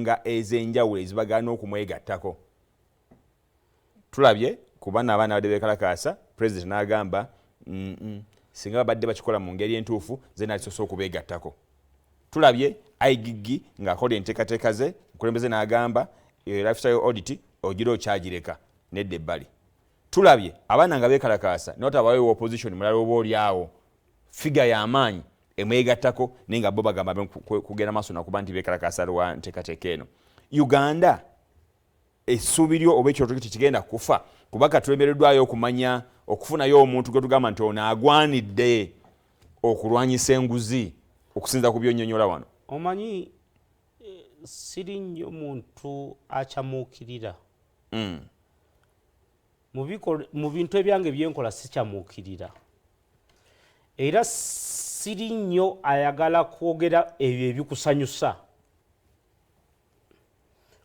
ensonga ez'enjawulo ezibagaana okumwegattako. Tulabye kuba n'abaana badde beekalakaasa, pulezidenti n'agamba, "Singa babadde bakikola mu ngeri entuufu, nze nalisoose okubeegattako." Tulabye IGG ng'akola enteekateeka ze, omukulembeze n'agamba, "Lifestyle audit ogira okyagireka nedda ebbali." Tulabye abaana nga beekalakaasa, notabaweewa opposition mulala oba oli awo figure y'amaanyi emwegattako, naye nga bo bagamba kugenda maaso nakuba nti beekalakaasa lwa nteekateeka eno. Uganda, essuubi lyo oba ekirooto kyo tekigenda kufa, kuba katulemereddwayo okumanya okufunayo omuntu gwe tugamba nti ono agwanidde okulwanyisa enguzi okusinza ku byonnyonnyola wano. Omanyi, siri nnyo muntu akyamuukirira. Mu bintu ebyange byenkola sikyamuukirira, era siri nnyo ayagala kwogera ebyo ebikusanyusa,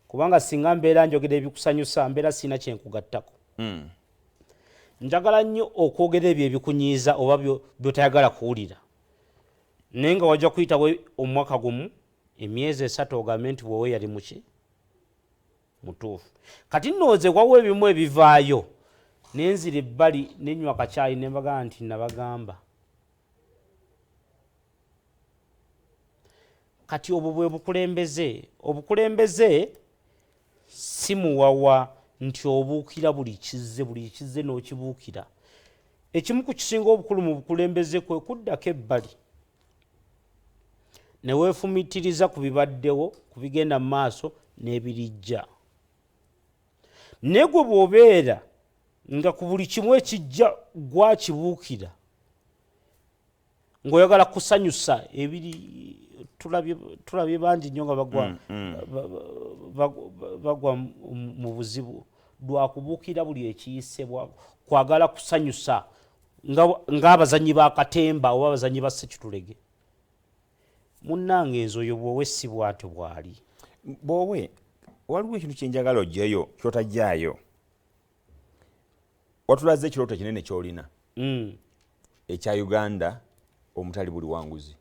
kubanga singa mbeera njogera ebikusanyusa, mbeera sirina kyenkugattako. Njagala nnyo okwogera ebyo ebikunyiiza oba byotayagala kuwulira, naye nga wajja kuyitawo omwaka gumu, emyezi 3, ogambe nti bwowe yali muki mutuufu. Kati nnooze wawo ebimu ebivaayo, nenzira ebbali, nenywa akacyayi, nembagamba nti nabagamba. Kati obwo bwe bukulembeze. Obukulembeze si muwawa nti obuukira buli kizze, buli kizze n'okibuukira. Ekimu ku kisinga obukulu mu bukulembeze kwe kuddako ebbali ne weefumiitiriza ku bibaddewo, ku bigenda mu maaso n'ebirijja. Naye gwe bw'obeera nga ku buli kimu ekijja gwakibuukira, ng'oyagala kusanyusa ebiri, tulabye bangi nnyo nga bagwa mu buzibu lwakubuukira buli ekiyisebwa, kwagala kusanyusa ng'abazanyi ba katemba oba abazanyi ba ssekitulege. Munnange, nze oyo bwowe si bw'atyo bw'ali. Bwowe, waliwo ekintu kyenjagala ogyeyo kyotajjaayo. Watulaze ekirooto kinene kyolina ekya Uganda omutali buli wanguzi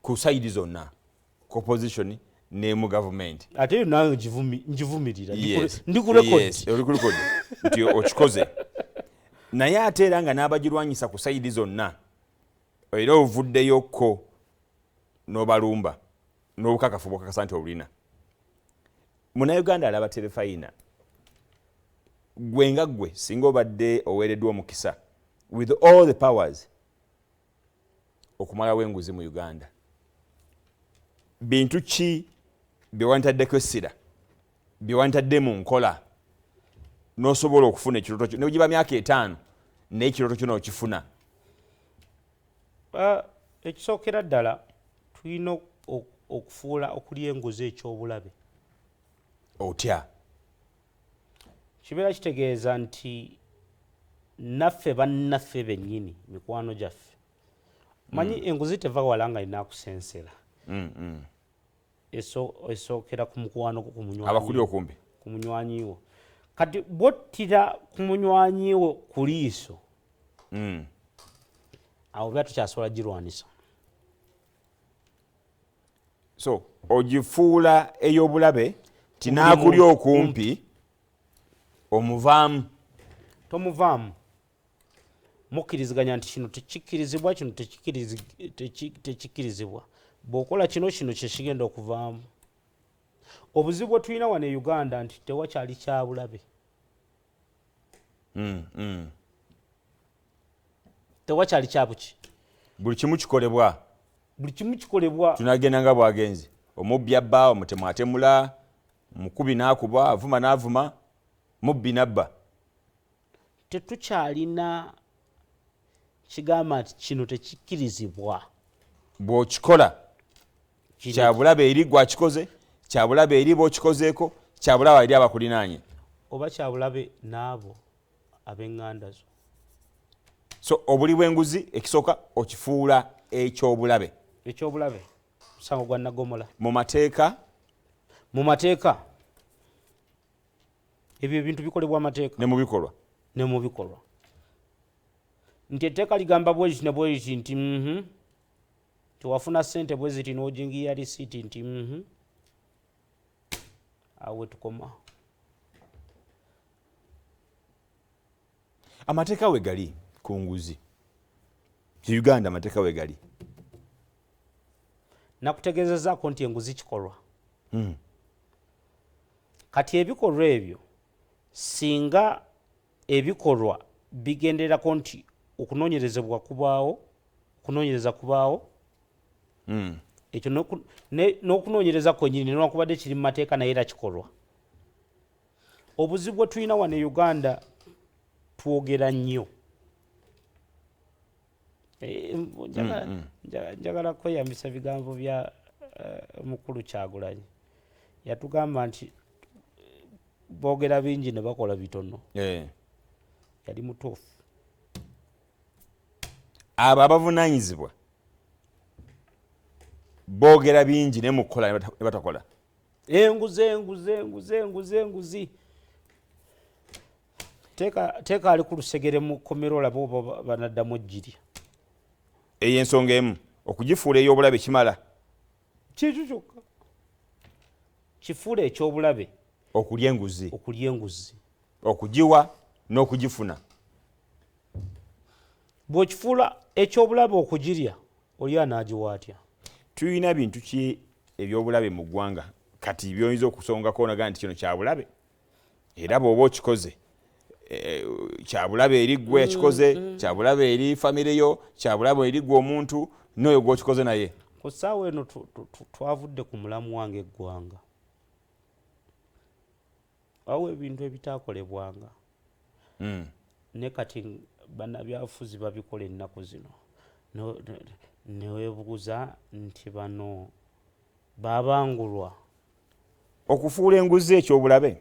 ku side zonna, ku opposition ne mu gavumenti. Ate yo nange ngivumirira. Ndi ku record. Yes, oli ku record nti okikoze, naye ate era nga n'abagirwanyisa ku side zonna, era ovuddeyokko n'obalumba n'obukakafu bwokakasa nti olulina. Munnayuganda alaba terefayina, gwe nga gwe, singa obadde oweereddwa omukisa with all the powers okumalawo enguzi mu Uganda, bintu ki bye wantaddeko essira, bye wantadde mu nkola n'osobola okufuna ekirooto kyo, negiba myaka 5, naye ekirooto kyo n'okifuna? Ekisookera ddala, tulina okufuula okulya enguzi ekyobulabe. Otya? Kibeera kitegeeza nti naffe bannaffe bennyini, mikwano gyaffe, manyi enguzi teva wala nga inakusensera. Esookera ku mukwano gwo, ku munywanyi abakuli okumpi. Ku munywanyi wo. Kati bwottira ku munywanyi wo ku liiso, awo bya tukyasobola girwanisa. So ogifuula ey'obulabe ti naakuli okumpi omuvaamu. Tomuvaamu, mukkiriziganya nti kino tekikkirizibwa, kino tekikkirizibwa. Bw'okola kino, kino kyekigenda okuvaamu. Obuzibu bwe tulina wano e Uganda nti tewakyali kyabulabe. Tewakyali kyabuki. Buli kimu kikolebwa. Buli kimu kikolebwa. Tunagenda nga bwagenze, omubbi abba, omutemu atemula, mukubi n'akuba, avuma n'avuma, mubbi n'abba. Tetukyalina kigamba nti kino tekikkirizibwa. Bw'okikola kyabulabe eri gwakikoze, kyabulabe eri bwokikozeeko, kyabulabe eri abakulinaanye. Oba kyabulabe n'abo ab'eŋŋanda zo. So obuli bw'enguzi, ekisooka okifuula ekyobulabe. Ekyobulabe, musango gwa nagomola. Mu mateeka. Mu mateeka, ebyo ebintu bikolebwa amateeka. Ne mu bikolwa. Ne mu bikolwa, nti etteeka ligamba bwekiti ne bwekiti, nti tewafuna ssente bwe ziti n'ojingiya risiiti, nti. Awo wetukoma. Amateeka we gali ku nguzi Uganda, amateeka we gali. Nakutegeezezaako nti enguzi kikolwa. Kati ebikolwa ebyo, singa ebikolwa bigenderako nti okunoonyerezebwa kubaawo, okunoonyereza kubaawo, ekyo n'okunoonyereza kwennyini newankubadde kiri mu mateeka, naye era kikolwa. Obuzibu bwe tulina wano e Uganda, twogera nnyo. Njagala kweyambisa bigambo bya mukulu Kyagulanyi. Yatugamba nti boogera bingi ne bakola bitono. Yali mutuufu. Abo abavunaanyizibwa boogera bingi, naye mu kukola ne batakola. Enguzi, enguzi, enguzi, enguzi, enguzi. Teeka ali ku lusegere mu kkomera, olabe oba banaddamu ejjirya. Eyo ensonga emu, okugifuula ey'obulabe kimala. Kikyo kyokka, kifuula ekyobulabe. Okulya enguzi. Okulya enguzi. Okugiwa n'okugifuna. Bw'okifuula ekyobulabe okugirya, oli anaagiwa atya? Tulina bintu ki ebyobulabe mu ggwanga kati byoyinza okusongako naga nti kino kyabulabe, era bw'oba okikoze kyabulabe eri ggwe yakikoze, kyabulabe eri famire yo, kyabulabe eri ggwe omuntu n'oyo gw'okikoze naye? Ku ssaawa eno twavudde ku mulamu wange eggwanga, awo ebintu ebitakolebwanga ne kati bannabyabufuzi babikola ennaku zino. Neweebuuza nti bano babangulwa. Okufuula enguzi ekyobulabe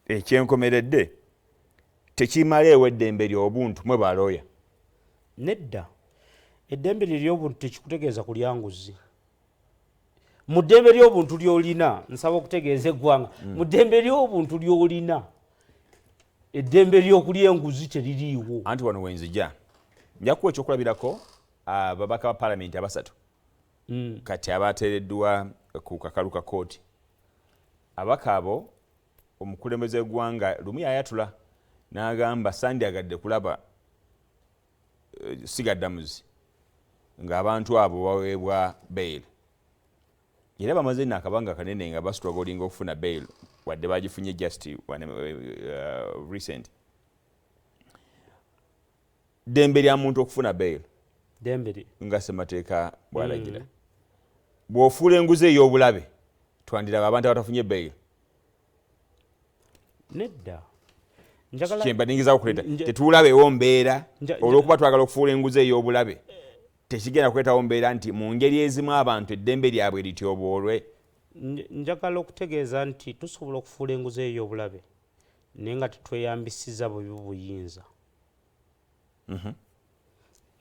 ekyenkomeredde tekimaleewo eddembe ly'obuntu mwe balooya? Nedda, eddembe lye ly'obuntu tekikutegeeza kulya nguzi. Mu ddembe ly'obuntu ly'olina, nsaba okutegeeza eggwanga, mu ddembe ly'obuntu ly'olina, eddembe ly'okulya enguzi teririiwo. Anti wano wenzija, nja kuwa ekyokulabirako, ababaka ba palamenti abasatu kati abateereddwa ku kakalu ka kooti. Ababaka abo, omukulembeze w'eggwanga lumu yayatula n'agamba, sandyagadde kulaba sigaddamuzi ng'abantu abo baweebwa bail. Era bamaze nno akabanga kanene nga bastrugglinga okufuna bail, wadde bagifunye just recent. Ddembe lya muntu okufuna bail. Ddembe. Nga ssemateeka bw'alagira. Bw'ofuula enguzi ey'obulabe, twandiraba abantu abatafunye bail? Nedda. Kyemba ningezaako kuleeta, tetuulabeewo mbeera olw'okuba twagala okufuula enguzi ey'obulabe, tekigenda kuleetawo mbeera nti mu ngeri ezimu abantu eddembe lyabwe lityoboolwe. Njagala okutegeeza nti tusobola okufuula enguzi ey'obulabe naye nga tetweyambisiza bubi buyinza.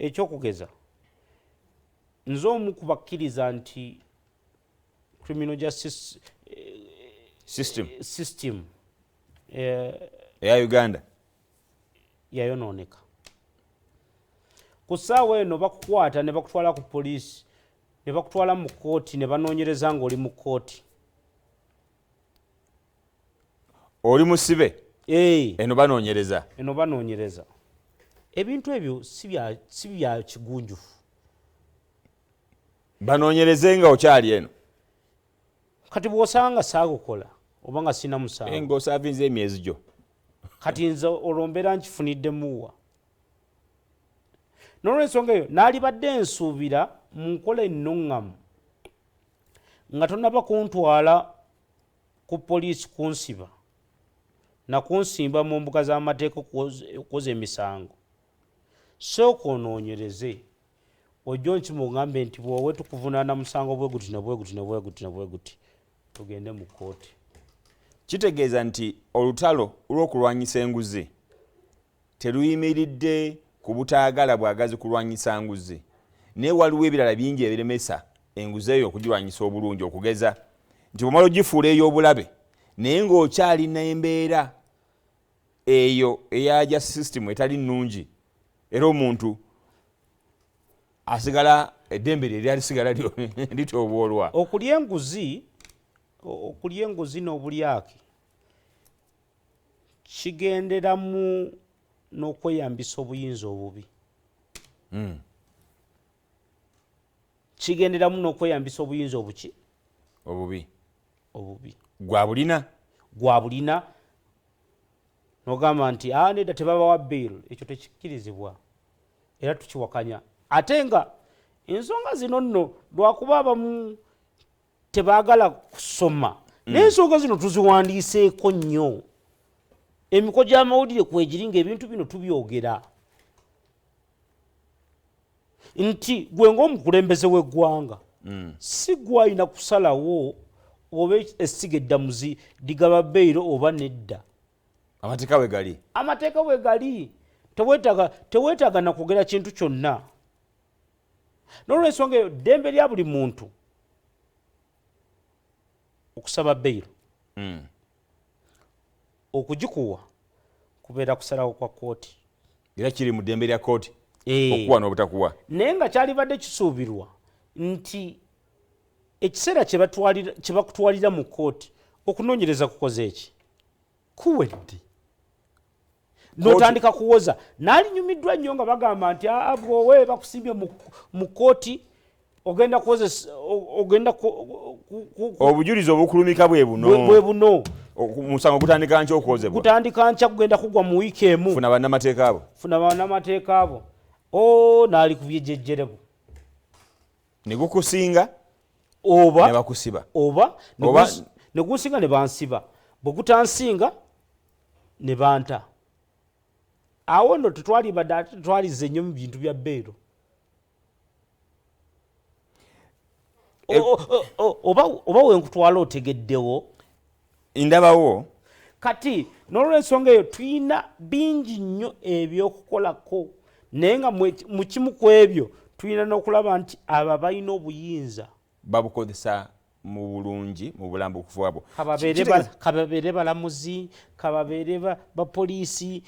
Ekyokugeza, nze omu ku bakkiriza nti criminal justice system, system eya Uganda yayonooneka. Ku ssaawa eno bakukwata ne bakutwala ku poliisi, ne bakutwala mu kooti, ne banoonyereza ng'oli mu kooti. Oli musibe, eno banoonyereza. Eno banoonyereza. Ebintu ebyo si bya kigunjufu. Banoonyereze nga okyali eno. Kati bw'osanga saagukola oba nga sina musango, ng'osaavinze emyezi gyo, kati nze olwo mbeera nkifuniddemu wa? N'olwensonga eyo, naalibadde nsuubira mu nkola ennuŋŋamu nga tonaba kuntwala ku poliisi kunsiba nakunsimba mu mbuga z'amateeka okwoza emisango, sooka onoonyereze, ojja onkima ogambe nti bwowe tukuvunaana musango bwe guti ne bwe guti ne bwe guti ne bwe guti, tugende mu kkooti. Kitegeeza nti olutalo lw'okulwanyisa enguzi teruyimiridde ku butaagala bwagazi kulwanyisa nguzi, naye waliwo ebirala bingi ebiremesa enguzi eyo okugirwanyisa obulungi, okugeza nti bwomala ogifuula ey'obulabe naye ng'okyalina embeera eyo eya system etali nnungi, era omuntu asigala eddembe lye lyalisigala lityoboolwa. Okulya enguzi n'obulyake. Kigenderamu n'okweyambisa obuyinza obubi. Kigenderamu n'okweyambisa obuyinza obuki? Obubi. Obubi. Gwa bulina. Gwa bulina, nogamba nti, "Ah, nedda, tebabawa bail." Ekyo tekikkirizibwa era tukiwakanya. Ate nga ensonga zino nno, lwakuba abamu tebaagala kusoma, naye ensonga zino tuziwandiiseeko nnyo, emiko gy'amawulire kwegiri, ngaebintu bino tubyogera nti gwe ng'omukulembeze w'eggwanga, si gwe alina kusalawo oba essiga eddamuzi ligaba bail oba nedda. Amateeka we gali. Amateeka bwe gali, teweetaaga nakwogera kintu kyonna. N'olwensonga eyo, ddembe lya buli muntu okusaba bail. Okugikuwa kubeera kusalawo kwa kooti. Era kiri mu ddembe lya kooti okuwa n'obutakuwa. Naye nga kyalibadde kisuubirwa nti ekiseera kye bakutwalira mu kooti, okunoonyereza kukoze eki kuwedde, notandika kuwoza. Naalinyumiddwa nnyo nga bagamba nti, "Aa, bwowe bakusimbye mu kooti, ogenda kuwozesa, ogenda Obujulizi obukulumika bwe buno. Bwe buno. Omusango gutandika nkya okwozebwa. Gutandika nkya, gugenda kugwa mu wiiki emu. Funa bannamateeka abo. Funa bannamateeka abo." O naali kubyejejjerebu. Ne gukusinga oba ne bakusiba. Oba Oba ne gunsinga ne bansiba, bwe gutansinga ne banta. Awo nno tetwalibadde, ate tetwalize nnyo mu bintu bya bail. Oba wenkutwala otegeddewo. Ndabawo. Kati n'olwensonga eyo, tulina bingi nnyo ebyokukolako, naye nga mu kimu ku ebyo tulina n'okulaba nti abo balina obuyinza babukozesa mu bulungi, mu bulambukufu bwabwo. Kababeere balamuzi, kababeere bapoliisi,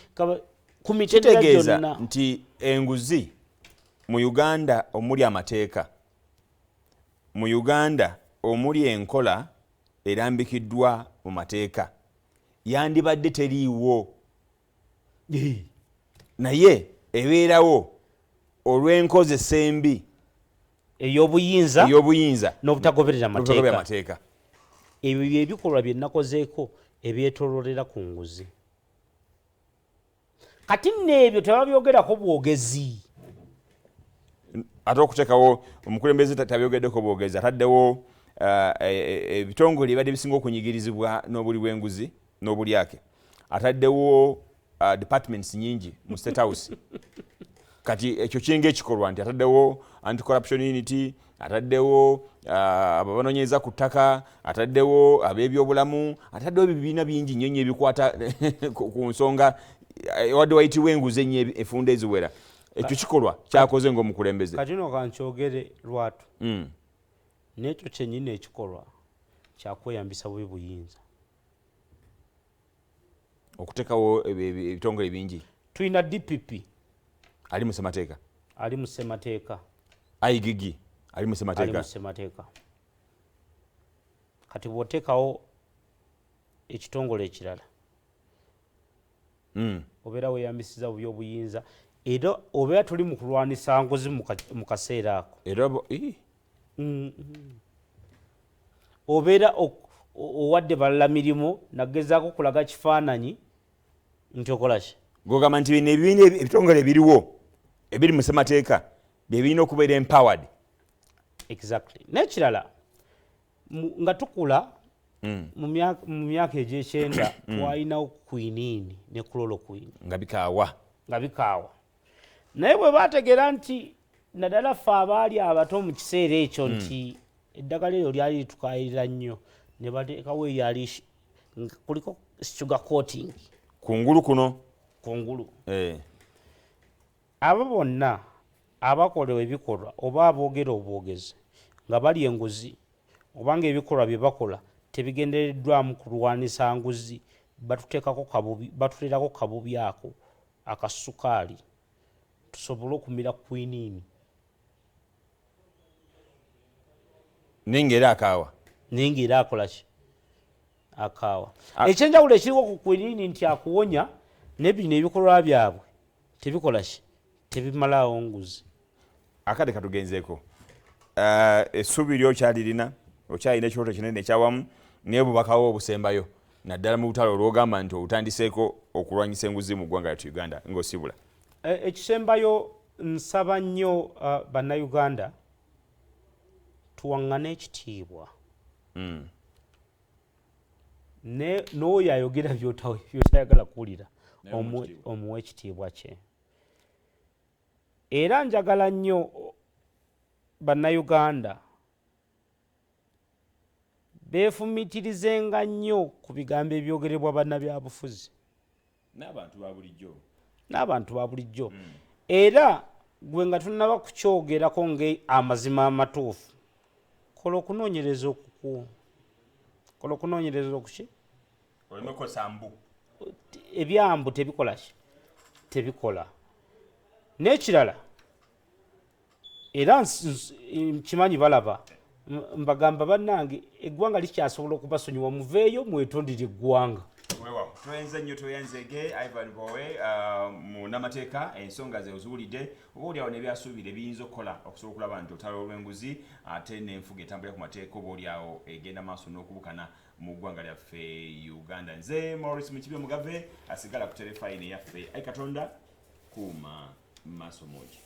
ku mitendera Kitegeeza gyonna. nti enguzi mu Uganda omuli amateeka, mu Uganda omuli enkola erambikiddwa mu mateeka, yandibadde teriiwo, naye ebeerawo olw'enkozesa embi ey'obuyinza ey'obuyinza n'obutagoberera n'obutagoberera mateeka. Mateeka. Ebyo byebikolwa bye nakozeeko ebyetololera ku nguzi. Kati nno ebyo tebabyogerako bwogezi. Ate okuteekawo omukulembeze tabyogeddeko bwogezi, ataddewo ebitongole ebibadde bisinga okunyigirizibwa n'obuli bw'enguzi n'obulyake. Ataddewo departments nyingi mu State House. Kati ekyo kiringa ekikolwa nti ataddewo Anti-Corruption Unit, ataddewo ababanoonyereza ku ttaka, ataddewo ab'ebyobulamu, ataddewo ebibiina bingi nnyo nnyo ebikwata ku nsonga wadde wayitibwa enguzi ennyo efunda eziwera. Ekyo kikolwa kyakoze ng'omukulembeze. Kati no kankyogere lwatu, n'ekyo kyennyini ekikolwa kyakweyambisa bubi buyinza. Okuteekawo ebitongole bingi. Tulina DPP. Ali mu ssemateeka. Ali mu ssemateeka. IGG ali mu Ali ssemateeka. mu ssemateeka. Kati bw'oteekawo ekitongole ekirala, obeera weeyambisiza bubi obuyinza, era obeera toli mu kulwanisa nguzi mu kaseera ako. Era ii. Obeera owadde balala mirimu nagezaako kulaga kifaananyi nti okola ki. Gogamba nti bino ebibiina ebitongole ebiriwo ebiri mu ssemateeka bye birina okubeera empowered. Exactly. N'ekirala, nga tukula mu myaka egyekyenda, twalinawo quinine ne chloroquine. Nga bikaawa. Nga bikaawa, naye bwe bategeera nti naddala ffe abaali abato mu kiseera ekyo nti eddagala eryo lyali litukayirira nnyo, ne bateekawo eryali nga kuliko sugar coating. Kungulu kuno. Kungulu. Abo bonna abakola ebikolwa oba aboogera obwogezi nga bali enguzi, obanga ebikolwa bye bakola tebigendereddwamu kulwanisa nguzi, batuteekako kabubi, batuteerako kabubi ako akasukaali tusobole okumira quinine. Naye ngaera akaawa. Naye ngaera akola ki? Akaawa. Ekyenjawulo ekiriwo ku kwinini nti akuwonya, ne bino ebikolwa byabwe tebikola ki? Tebimalaawo nguzi. Akadde katugenzeeko. Essuubi lyo okyalirina, okyalina ekirooto kinene ekyawamu, naye bubakawo obusembayo naddala mu butale olwogamba nti obutandiseeko okulwanyisa enguzi mu ggwanga lyattu Uganda ng'osibula. Ekisembayo, nsaba nnyo Bannayuganda tuwaŋŋane ekitiibwa. N'oyo ayogera byotayagala kuwulira, omuwe ekitiibwa kye. Era njagala nnyo Bannayuganda beefumitirizenga nnyo ku bigambo ebyogerebwa bannabyabufuzi n'abantu ba bulijjo. N'abantu ba bulijjo. Era gwe nga tonaba kukyogerako nga amazima amatuufu, kola okunoonyereza okuku, kola okunoonyereza okuki. Oleme kukozesa mbu. Ebyambu tebikola ki? Tebikola. N'ekirala era nkimanyi balaba, mbagamba, bannange, eggwanga likyasobola okubasonyiwa, muveeyo mwetondere eggwanga. Weewaawo, tweyanze nnyo, tweyanzege Ivan Bowe, munnamateeka. Ensonga ze oziwulidde, oba oliawo n'ebyasuubira ebiyinza okukola okusobola okulaba nti olutalo olw'enguzi ate n'enfuga etambulira ku mateeka oba oliawo egenda maaso n'okubukana mu ggwanga lyaffe Uganda. Nze Maurice Mukibi Omugave, asigala ku terefayini yaffe. Ai Katonda, kuuma maaso mogi.